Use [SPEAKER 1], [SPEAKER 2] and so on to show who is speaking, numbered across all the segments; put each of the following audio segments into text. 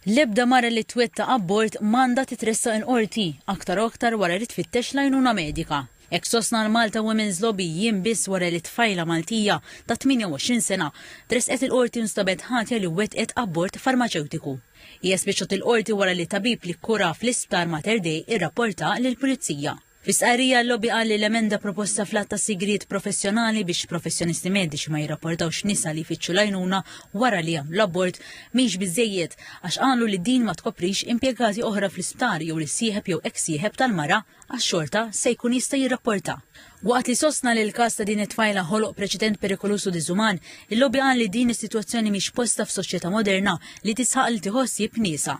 [SPEAKER 1] L-ebda mara li twettaq abort m'għandha titressaq il-Qorti, aktar u aktar wara li tfittex l-għajnuna medika. Hekk sostna l-Malta Women's Lobby jiem biss wara li tfajla Maltija ta' 28 sena tressqet il-Qorti u nstabet ħatja li wettqet abort farmaċewtiku. Hija spiċċat il-Qorti wara li tabib li kkura fl-Isptar Mater Dei irrapporta lill-Pulizija. Fi stqarrija l-lobby qal li l-emenda proposta fl-att ta' sigriet professjonali biex professjonisti mediċi ma jirrapportawx nisa li jfittxu l-għajnuna wara li jagħmlu l-abort mhix biżejjed għax qalu li din ma tkoprix impjegati oħra fl-isptar jew li sieħeb jew eks sieħeb tal-mara għax xorta se jkun jista' jirrapporta. Waqt li sostna li l-każ ta' din it-tfajla ħoloq preċedent perikoluż u diżuman, il-lobby qal li din is-sitwazzjoni mhix posta f'soċjetà moderna li tisħaq li tiħossib nisa.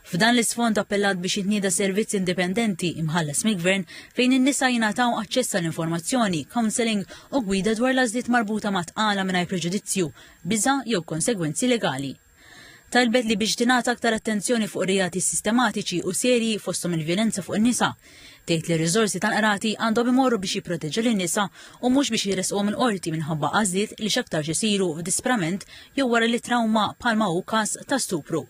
[SPEAKER 1] F'dan l-isfond appellat biex jitnieda servizz indipendenti imħallas mill-gvern fejn in-nisa jingħataw aċċess għal informazzjoni, counselling u gwida dwar l-għażliet marbuta ma' tqala mingħajr preġudizzju, biża' jew konsegwenzi legali. Talbet li biex tingħata aktar attenzjoni fuq reati sistematiċi u serji fosthom il-vjolenza fuq in-nisa. Tgħid li r-riżorsi tal-qrati għandhom imorru biex jipproteġu lin-nisa u mhux biex jiresquhom il-qorti minħabba għażliet li x'aktarx isiru f'disprament jew wara li trawma bħalma hu każ ta' stupru.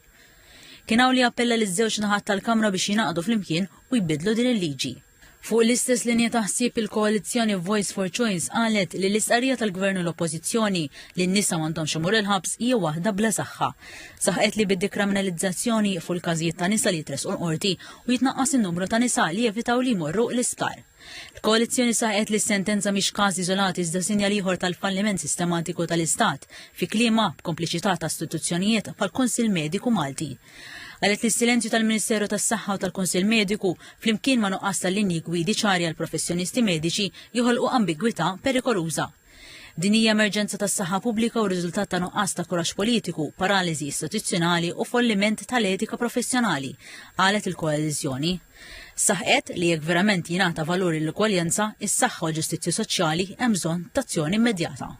[SPEAKER 1] Kien hawn li appella liż-żewġ naħat tal-Kamra biex jingħaqdu flimkien u jbiddlu din il-liġi. Fuq l-istess linja ta' ħsieb il-koalizzjoni Voice for Choice qalet li l-istqarrija tal-Gvern u l-Oppożizzjoni li n-nisa m'għandhomx imur il-ħabs hija waħda bla saħħa. Saħqet li bid-dikriminalizzazzjoni fuq il-każijiet ta' nisa li jitresqu l-qorti u jitnaqqas in-numru ta' nisa li jevitaw li jmorru l-isptar. Il-koalizzjoni saħqet li s-sentenza mhix każ iżolat iżda sinjal ieħor tal-falliment sistematiku tal-Istat, fi kliemha b'kompliċità ta' istituzzjonijiet bħall-Kunsill Mediku Malti. Qalet li s-silenzju tal-Ministeru tas-Saħħa u tal-Kunsill Mediku flimkien ma' nuqqas ta' linji gwidi ċari għal professjonisti mediċi joħolqu ambigwità perikoluża. Din hija emerġenza tas-saħħa pubblika u riżultat ta' nuqqas ta' kuraġġ politiku, paraliżi istituzzjonali u falliment tal-etika professjonali, qalet il-koalizzjoni. Saħqet li jekk verament jingħata valur l-ugwaljanza, is-saħħa u l-ġustizzja soċjali hemm bżonn t'azzjoni immedjata.